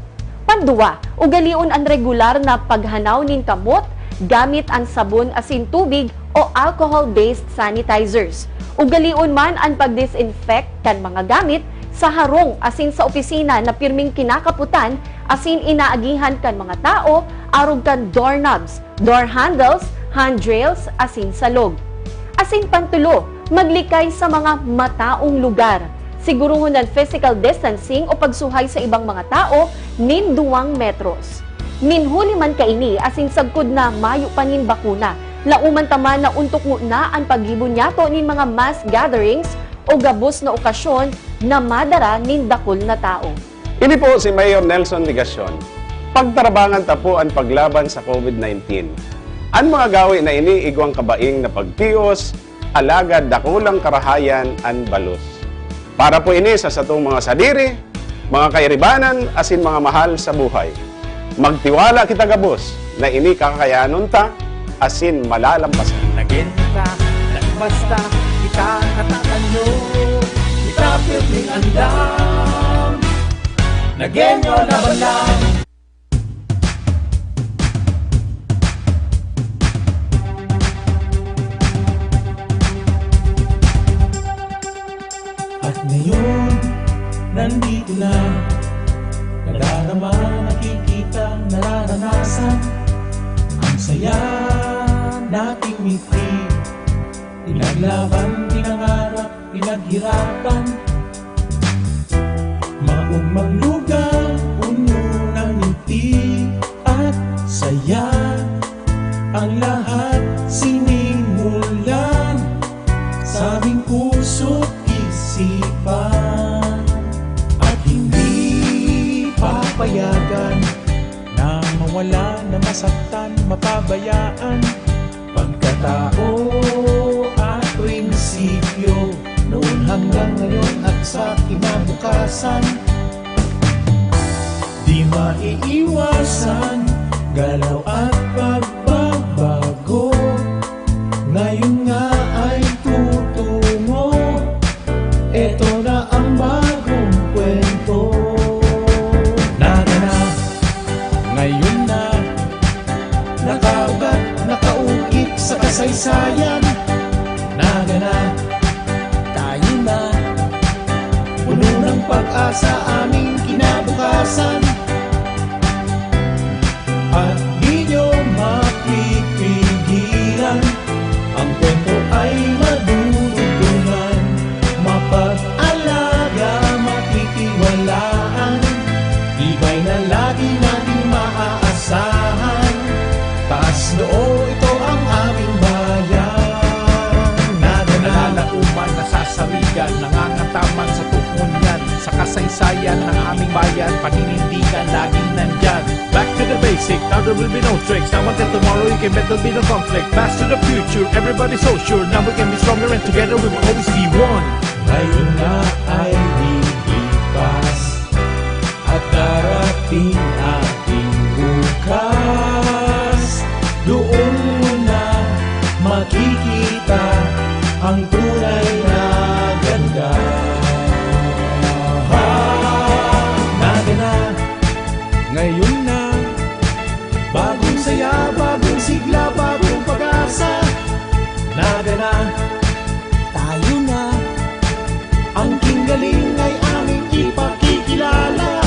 Panduwa, ugalion an regular na paghanaw nin kamot gamit an sabon asin tubig o alcohol-based sanitizers. Ugalion man an pag-disinfect kan mga gamit sa harong asin sa opisina na pirming kinakapotan asin inaagihan kan mga tawo arog kan doorknobs, door handles, handrails, asin salog. Asin pantulo, maglikay sa mga mataong lugar. Siguruhon an physical distancing o pagsuhay sa ibang mga tawo nin duwang metros. Nin huli man kaini asin sagkod na mayo pa nin bakuna, laoman ta man na ontok ngona an paggibo niyato nin mga mass gatherings o gabos na okasyon na madara nin dakul na tawo. Ini po si Mayor Nelson Legacion. Pagtarabangan ta po an paglaban sa COVID nineteen. An mga gawe na ini igwang kabaing na pagtios, alagad dakulang karahayan an balos. Para po ini sa satong mga sadiri, mga kairibanan, asin mga mahal sa buhay. Magtiwala kita gabos na ini kakayanon ta asin malalampasan. Nagenta, nagbasta, kita katatanyo, kita pirming andam. Nagenyo laban lang. At ngayon, nandito na. Nadarama, nakikita, nararanasan. Ang saya nating mitri. Pinaglaban, pinangarap, pinaghirapan. Maog maglugang, puno ng ngiti at saya. Ang lahat sinimulan sabing puso't isipan. At hindi papayagan na mawala, na masaktan, mapabayaan. Pagkatao at prinsipyo, noon hanggang ngayon at sa kinabukasan. Di maiiwasan, galaw at pagbabago. Ngayon nga ay tutungo. Eto na ang bagong kwento. Naganap ngayon na, nakaugat, nakaukit sa kasaysayan. Naganap, tayo na, puno ng pag-asa aming kinabukasan. At di nyo mapipigilan, ang kwento ay madudugtungan. Mapag-alaga, matitiwalaan, tibay na lagi nating maaasahan. Taas noo, ito ang aming bayan. Naganap, nalalaoman, nasasarigan, nangangataman sa tukmon yan. Sa kasaysayan ng aming bayan, paninindigan, laging nandyan. Back to the basic, now there will be no tricks. Now until tomorrow, you can bet there'll be no conflict. Pass to the future, everybody so sure. Now we can be stronger and together we will always be one. Ngayon na ay lilipas at darating ating bukas. Doon mo na makikita ang tunay na ganda. Naganap, ngayon na. Bagong saya, bagong sigla, bagong pag-asa. Naganap, tayo na. Ang king galing ay aming ipakikilala.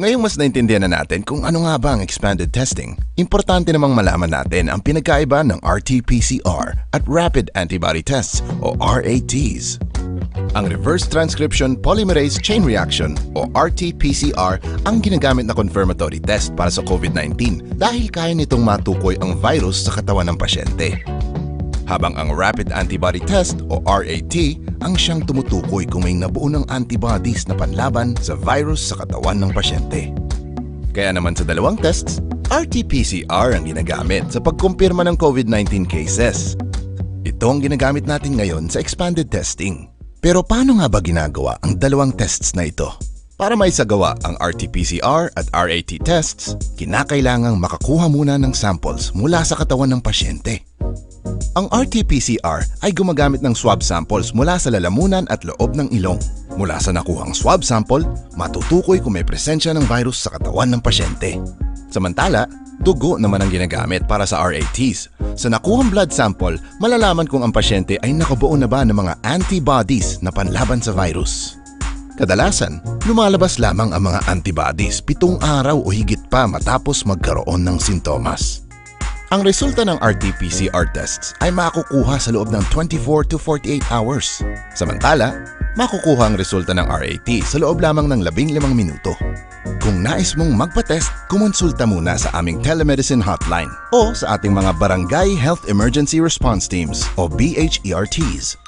Ngayong mas naintindihan na natin kung ano nga ba ang expanded testing, importante namang malaman natin ang pinagkaiba ng R T P C R at rapid antibody tests o R A Ts. Ang reverse transcription polymerase chain reaction o R T P C R ang ginagamit na confirmatory test para sa COVID nineteen dahil kaya nitong matukoy ang virus sa katawan ng pasyente. Habang ang rapid antibody test o R A T ang siyang tumutukoy kung may nabuo ng antibodies na panlaban sa virus sa katawan ng pasyente. Kaya naman sa dalawang tests, R T P C R ang ginagamit sa pagkumpirma ng COVID nineteen cases. Ito ang ginagamit natin ngayon sa expanded testing. Pero paano nga ba ginagawa ang dalawang tests na ito? Para maisagawa ang R T P C R at R A T tests, kinakailangang makakuha muna ng samples mula sa katawan ng pasyente. Ang R T P C R ay gumagamit ng swab samples mula sa lalamunan at loob ng ilong. Mula sa nakuhang swab sample, matutukoy kung may presensya ng virus sa katawan ng pasyente. Samantala, dugo naman ang ginagamit para sa R A Ts. Sa nakuhang blood sample, malalaman kung ang pasyente ay nakabuo na ba ng mga antibodies na panlaban sa virus. Kadalasan, lumalabas lamang ang mga antibodies pitong araw o higit pa matapos magkaroon ng sintomas. Ang resulta ng R T P C R tests ay makukuha sa loob ng twenty-four to forty-eight hours. Samantala, makukuha ang resulta ng R A T sa loob lamang ng labing limang minuto. Kung nais mong magpa-test, kumonsulta muna sa aming telemedicine hotline o sa ating mga Barangay Health Emergency Response Teams o B H E R Ts.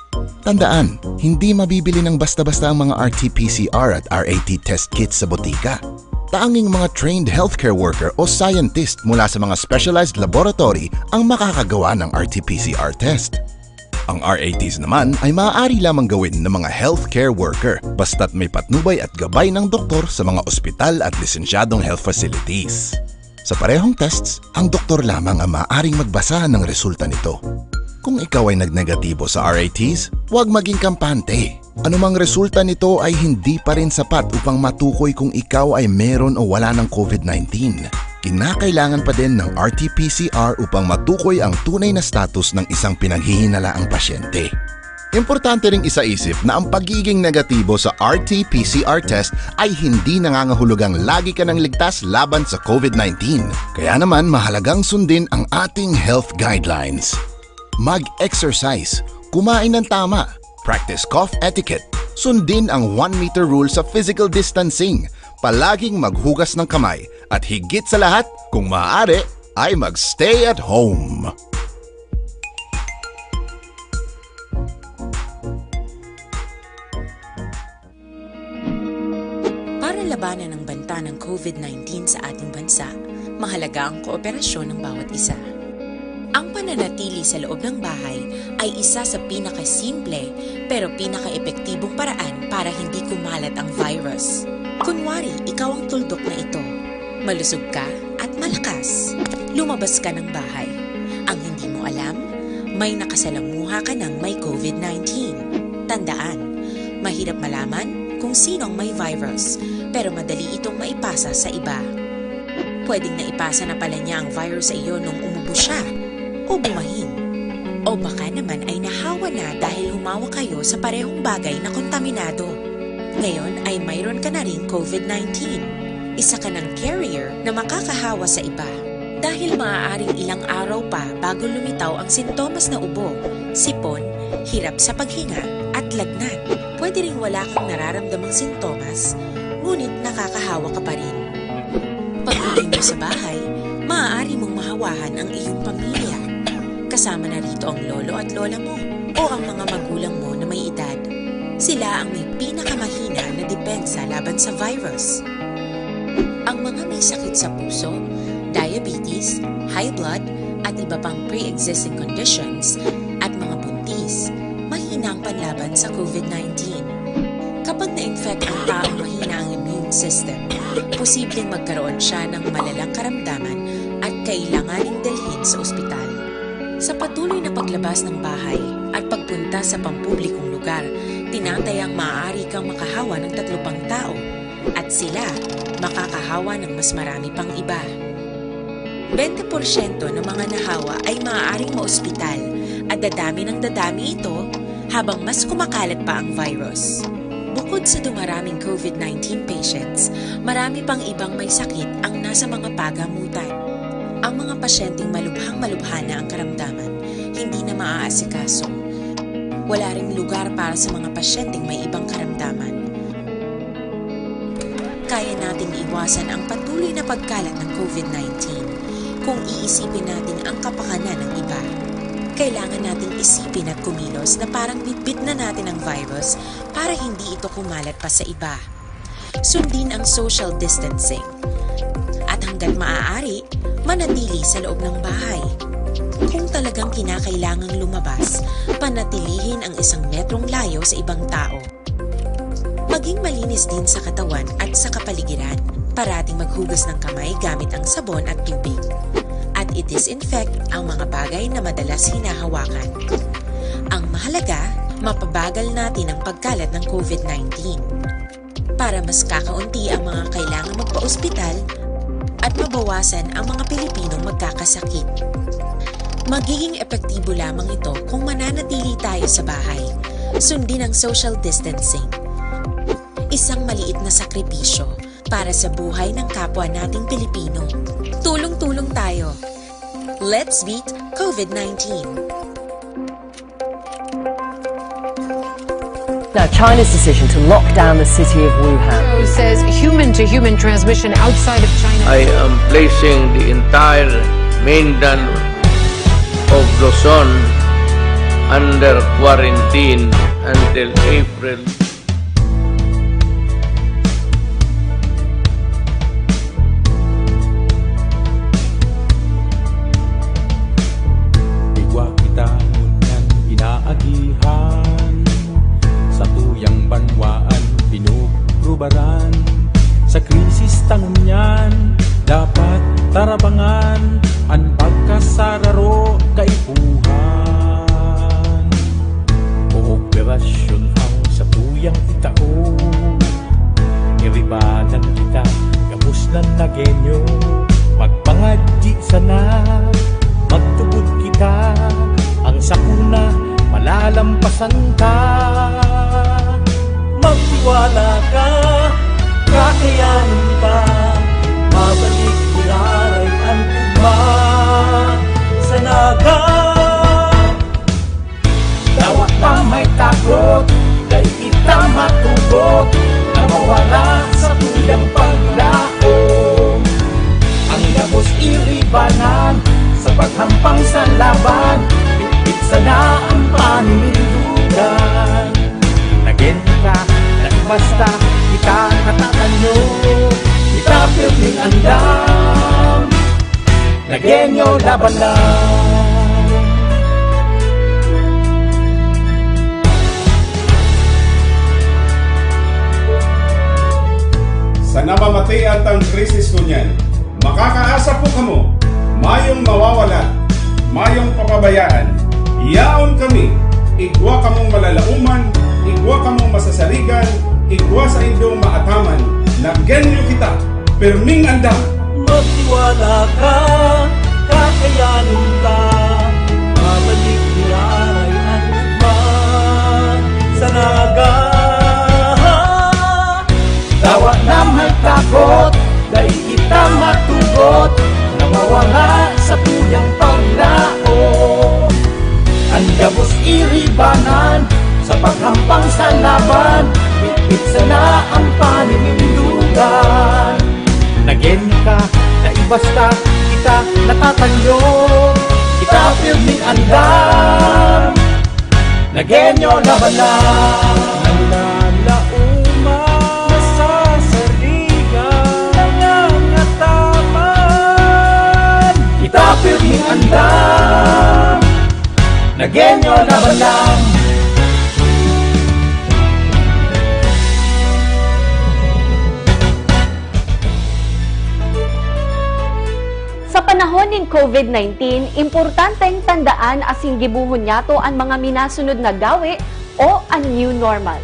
Tandaan, hindi mabibili ng basta-basta ang mga R T P C R at R A T test kits sa botika. Tanging mga trained healthcare worker o scientist mula sa mga specialized laboratory ang makakagawa ng R T P C R test. Ang R A Ts naman ay maaari lamang gawin ng mga healthcare worker basta't may patnubay at gabay ng doktor sa mga ospital at lisensyadong health facilities. Sa parehong tests, ang doktor lamang ang maaaring magbasa ng resulta nito. Kung ikaw ay nagnegatibo sa R A Ts, huwag maging kampante. Anumang resulta nito ay hindi pa rin sapat upang matukoy kung ikaw ay meron o wala ng COVID nineteen. Kinakailangan pa din ng R T P C R upang matukoy ang tunay na status ng isang pinaghihinalaang pasyente. Importante ring isaisip na ang pagiging negatibo sa R T P C R test ay hindi nangangahulugang lagi ka nang ligtas laban sa COVID nineteen. Kaya naman, mahalagang sundin ang ating health guidelines. Mag-exercise, kumain ng tama, practice cough etiquette, sundin ang one meter rule sa physical distancing, palaging maghugas ng kamay, at higit sa lahat, kung maaari, ay mag-stay at home. Para labanan ang banta ng COVID nineteen sa ating bansa, mahalaga ang kooperasyon ng bawat isa. Ang pananatili sa loob ng bahay ay isa sa pinakasimple pero pinakaepektibong paraan para hindi kumalat ang virus. Kunwari, ikaw ang tuldok na ito. Malusog ka at malakas. Lumabas ka ng bahay. Ang hindi mo alam, may nakasalamuha ka ng may COVID nineteen. Tandaan, mahirap malaman kung sino ang may virus, pero madali itong maipasa sa iba. Pwedeng naipasa na pala niya ang virus sa iyo nung umubo siya, o bumahin. O baka naman ay nahawa na dahil humawak kayo sa parehong bagay na kontaminado. Ngayon ay mayroon ka na ring COVID nineteen. Isa ka ng carrier na makakahawa sa iba. Dahil maaaring ilang araw pa bago lumitaw ang sintomas na ubo, sipon, hirap sa paghinga, at lagnat. Pwede ring wala kang nararamdamang sintomas, ngunit nakakahawa ka pa rin. Pag-uwi mo sa bahay, maaari mong mahawahan ang iyong pamilya. Kasama na rito ang lolo at lola mo o ang mga magulang mo na may edad. Sila ang may pinakamahina na depensa laban sa virus. Ang mga may sakit sa puso, diabetes, high blood, at iba pang pre-existing conditions, at mga buntis, mahina ang panlaban sa COVID nineteen. Kapag na-infect ang taong mahina ang immune system, posibleng magkaroon siya ng malalang karamdaman at kailanganing dalhin sa ospital. Sa patuloy na paglabas ng bahay at pagpunta sa pampublikong lugar, tinatayang maaari kang makahawa ng tatlo pang tao at sila makakahawa ng mas marami pang iba. Bente porsyento ng mga nahawa ay maaaring maospital at dadami ng dadami ito habang mas kumakalat pa ang virus. Bukod Bukod sa dumaraming COVID nineteen patients, marami pang ibang may sakit ang nasa mga pagamutan. Ang mga pasyenteng malubhang-malubha na ang karamdaman, hindi na maaasikaso. Wala ring lugar para sa mga pasyenteng may ibang karamdaman. Kaya nating iwasan ang patuloy na pagkalat ng COVID nineteen kung iisipin natin ang kapakanan ng iba. Kailangan nating isipin at kumilos na parang bitbit na natin ang virus para hindi ito kumalat pa sa iba. Sundin ang social distancing. At hanggat maaari, manatili sa loob ng bahay. Kung talagang kinakailangang lumabas, panatilihin ang isang metrong layo sa ibang tao. Maging malinis din sa katawan at sa kapaligiran. Parating maghugas ng kamay gamit ang sabon at tubig. At i-disinfect ang mga bagay na madalas hinahawakan. Ang mahalaga, mapabagal natin ang pagkalat ng COVID nineteen. Para mas kakaunti ang mga kailangang magpa-ospital at mabawasan ang mga Pilipinong magkakasakit. Magiging epektibo lamang ito kung mananatili tayo sa bahay. Sundin ang social distancing. Isang maliit na sakripisyo para sa buhay ng kapwa nating Pilipino. Tulong-tulong tayo. Let's beat COVID nineteen. Now, China's decision to lock down the city of Wuhan. Says human to human transmission outside of China. I am placing the entire mainland of Luzon under quarantine until April. Igwa kita ngunyan inaagihan, satuyang banwaan pinugrubaran. Sa krisis ta ngunyan, dapat tarabangan an pagkasararo kaipuhan. Kooperasyon ang satuyang itao. Iribanan kita, gabos na Nagenyo. Magpangadyi sana, magtubod kita. Ang sakuna, malalampasan ta. Magtiwala ka, kakayanin ta. Babalik giraray an ugma sa Naga. Dawa pa may takot, dai kita matugot na mawala sa tuyang paglaom. Ang gabos iribanan sa paghampang sa laban, bitbit sana ang paninindugan. Nagin ka, nagbasta, kita natatanyo, kita pirming andam. Nagenyo laban lang. Sa namamatean tang krisis ngunyan, makakaasa po kamo, mayong mawawala, mayong papabayaan. Yaon kami, igwa kamong malalaoman, igwa kamong masasarigan, igwa saindong maataman. Nagenyo kita, pirming andam. Magtiwala ka, kakayanin ka. Babalik ni Aray ang ugma sa Naga. Dawa na may takot, dai kita matugot na mawala sa tuyang paglaom. Ang gabos iribanan sa paghampang sa laban, bitbit sana ang paninindugan. Nagenyo ka, dai basta kita natatanyo. Kita pirming andam. Nagenyo laban lang. Nalalaoman, nasasarigan, nangangataman. Kita pirming andam. Nagenyo laban lang. Sa panahon nin COVID nineteen, importanteng tandaan asin gibohon niyato an mga minasunod na gawe o an new normal.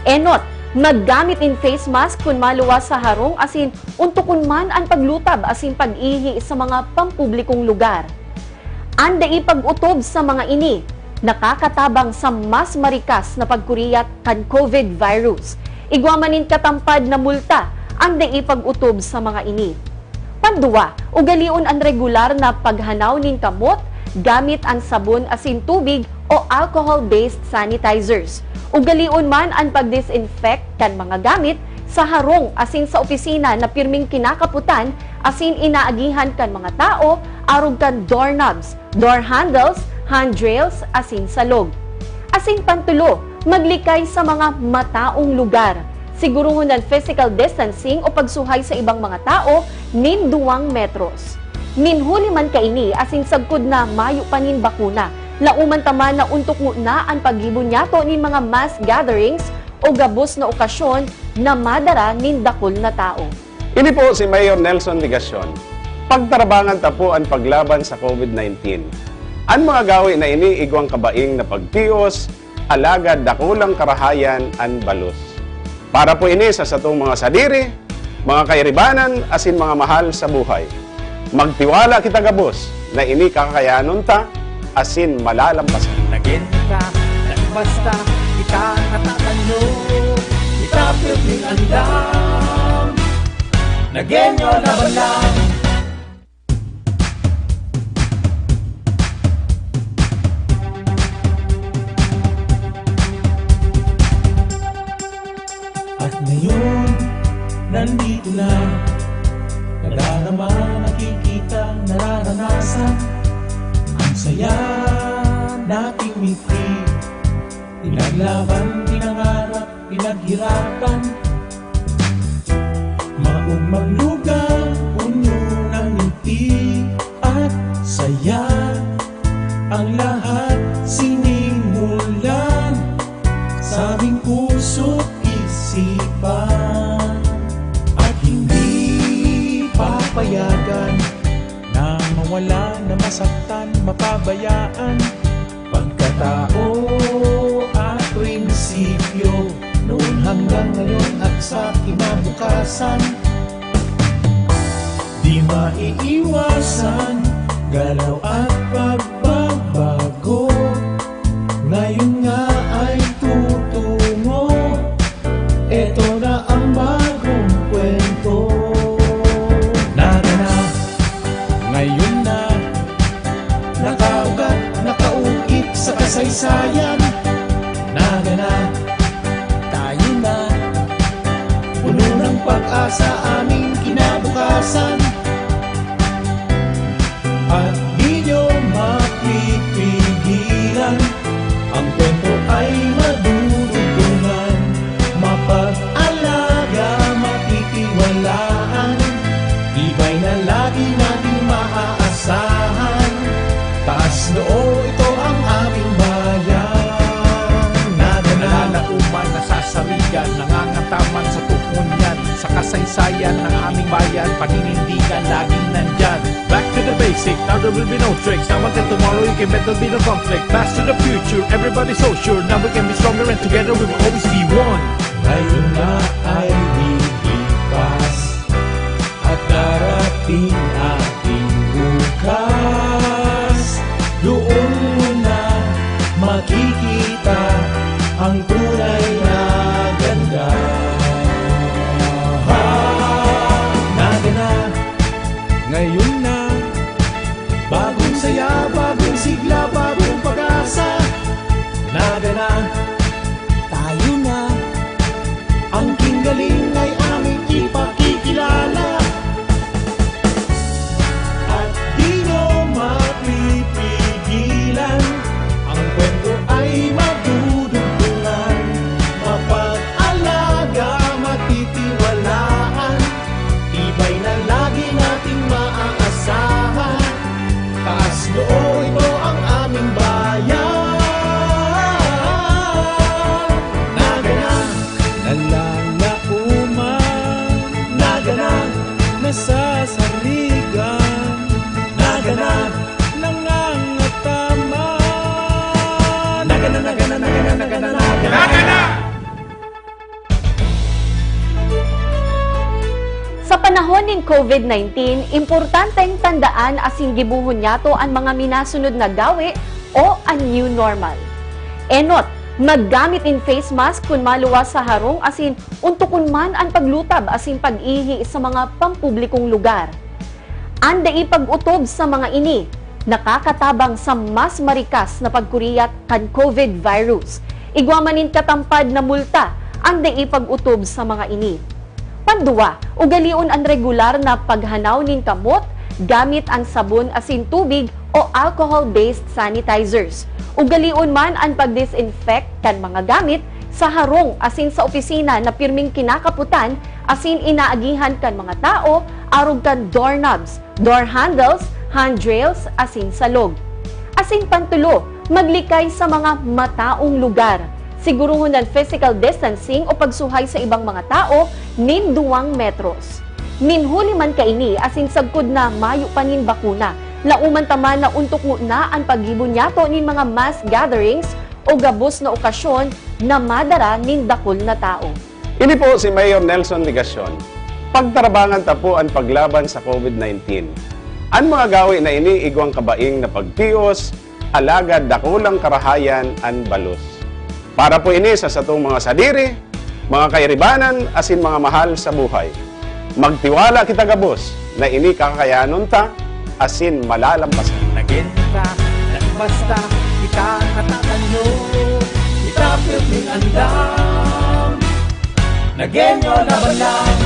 Enot, maggamit nin face mask kun maluwas sa harong asin ontokon man an paglutab asin pag-ihi sa mga pampublikong lugar. An dai pag-otob sa mga ini nakakatabang sa mas marikas na pagkuriyat kan COVID virus. Igwa man nin katampad na multa an dai pag-otob sa mga ini. Panduwa, ugalion an regular na paghanaw nin kamot gamit an sabon asin tubig o alcohol-based sanitizers. Ugalion man an pag-disinfect kan mga gamit sa harong asin sa opisina na pirming kinakapotan asin inaagihan kan mga tao arog kan doorknobs, door handles, handrails, asin salog. Asin pantulo, maglikay sa mga mataong lugar. Siguruhon an physical distancing o pagsuhay sa ibang mga tao nin duwang metros. Nin huli man kaini asin sagkod na mayo pa nin bakuna, lauman ta man na ontok ngona an paggibo niyato nin mga mass gatherings o gabos na okasyon na madara nin dakul na tao. Ini po si Mayor Nelson Legacion. Pagtarabangan ta po an paglaban sa COVID nineteen. An mga gawi na ini igwang kabaing na pagtios, alagad dakulang karahayan an balos. Para po ini sa satong mga sadiri, mga kairibanan, asin mga mahal sa buhay. Magtiwala kita gabos na ini kakayanon ta asin malalampasan. Nagin ka, nagbasta, kita natatanyo, kita pirming andam. Nagin nyo laban lang. At ngayon, nandito na. Nadarama, nakikita, nararanasan. Ang saya nating mitri. Pinaglaban, pinangarap, pinaghirapan. Maugmang lugar, puno ng ngiti at saya. Ang lahat sinimulan sa aming puso't isipan. At hindi papayagan na mawala, na masaktan, mapabayaan. Pagkatao at prinsipyo, noon hanggang ngayon at sa kinabukasan. Di maiiwasan, galaw at pagbabago. Ngayon nga ay tutungo. Eto na ang bagong kwento. Nagana, ngayon na. Nakaugat, nakauukit sa kasaysayan. Nagana, tayo na. Puno ng pag-asa aming kinabukasan. At di nyo mapipigilan. Ang kwento ay madudugtungan, mapag-alaga, matitiwalaan. Tibay na lagi nating maaasahan. Taas noo, ito ang aming bayan. Nagana, nalalaoman, nasasarigan, nangangataman sa tuon yan. Sa kasaysayan ng aming bayan, paninindigan, laging nandyan. Back to the basic, now there will be no tricks. Now until tomorrow, you can bet there'll be no conflict. Pass to the future, everybody's so sure. Now we can be stronger and together we will always be one. Ngayon na ay lilipas at darating ating bukas. Doon mo na makikita ang tunay na ganda. Nagana, ngayon na. Bagong saya, bagong sigla, bagong pag-asa. Nagana, tayo na. Ang kinggaling ay aming ipakikilala. At di nyo mapipigilan. Ang kwento ay madudugtungan. Mapag-alaga, matitiwalaan. Tibay na lagi nating maaasahan. Taas noo, ito ang aming bayan. Nagana, nalalaoman. Nagana, nasasarigan. Nagana, nangangataman. Nagana, nagana, nagana, nagana, nagana. Nagana! Sa panahon nin COVID nineteen, importanteng tandaan asin gibohon niyato an mga minasunod na gawi o an new normal. Enot, Maggamit nin face mask kun maluwas sa harong asin untokon man an paglutab asin pag-ihi sa mga pampublikong lugar. An dai pag-otob sa mga ini nakakatabang sa mas marikas na pagkuriyat kan COVID virus. Igwa man nin katampad na multa an dai pag-otob sa mga ini. Panduwa, ugalion an regular na paghanaw nin kamot gamit an sabon asin tubig o alcohol-based sanitizers. Ugalion man an pag-disinfect kan mga gamit sa harong asin sa opisina na pirming kinakapotan asin inaagihan kan mga tao arog kan doorknobs, door handles, handrails, asin salog. Asin pantulo, maglikay sa mga mataong lugar. Siguruhon an physical distancing o pagsuhay sa ibang mga tao nin duwang metros. Nin huli man kaini asin sagkod na mayo pa nin bakuna, laoman ta man na untokon na an paggibo niyato nin mga mass gatherings o gabos na okasyon na madara nin dakul na tao. Ini po si Mayor Nelson Legacion. Pagtarabangan ta po an paglaban sa COVID nineteen. An mga gawi na ini igwang kabaing na pagtios, alagad dakulang karahayan an balos. Para po ini sa satong mga sadiri, mga kairibanan, asin mga mahal sa buhay. Magtiwala kita gabos na ini kakayanon ta asin malalampasan. Nagenta, nagbasta, kita katatanyo, kita pirming andam. Nagenyo laban lang.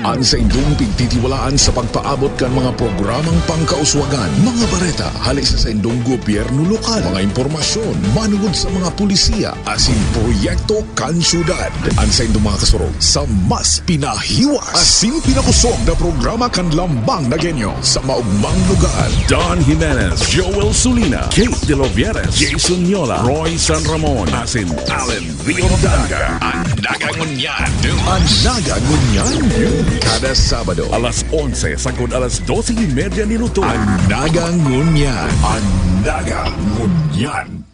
An saindong pigtitiwalaan sa pagpaabot kan mga programang pangkauswagan, mga bareta hale sa saindong gobyerno lokal, mga impormasyon manugod sa mga polisiya asin proyekto kan syudad. An saindong mga kasurog sa mas pinahiwas asin pinakosog na programa kan Lambang Nagenyo sa maogmang lugar. Don Jimenez, Joel Sulina, Kate De Lovieres, Jason Yola, Roy San Ramon, asin Allen Rio Danga. An Naga Ngunyan. An Naga Ngunyan. Kada Sabado. Alas onse sagkod alas dose y media nin utog. An Naga Ngunyan. An Naga Ngunyan.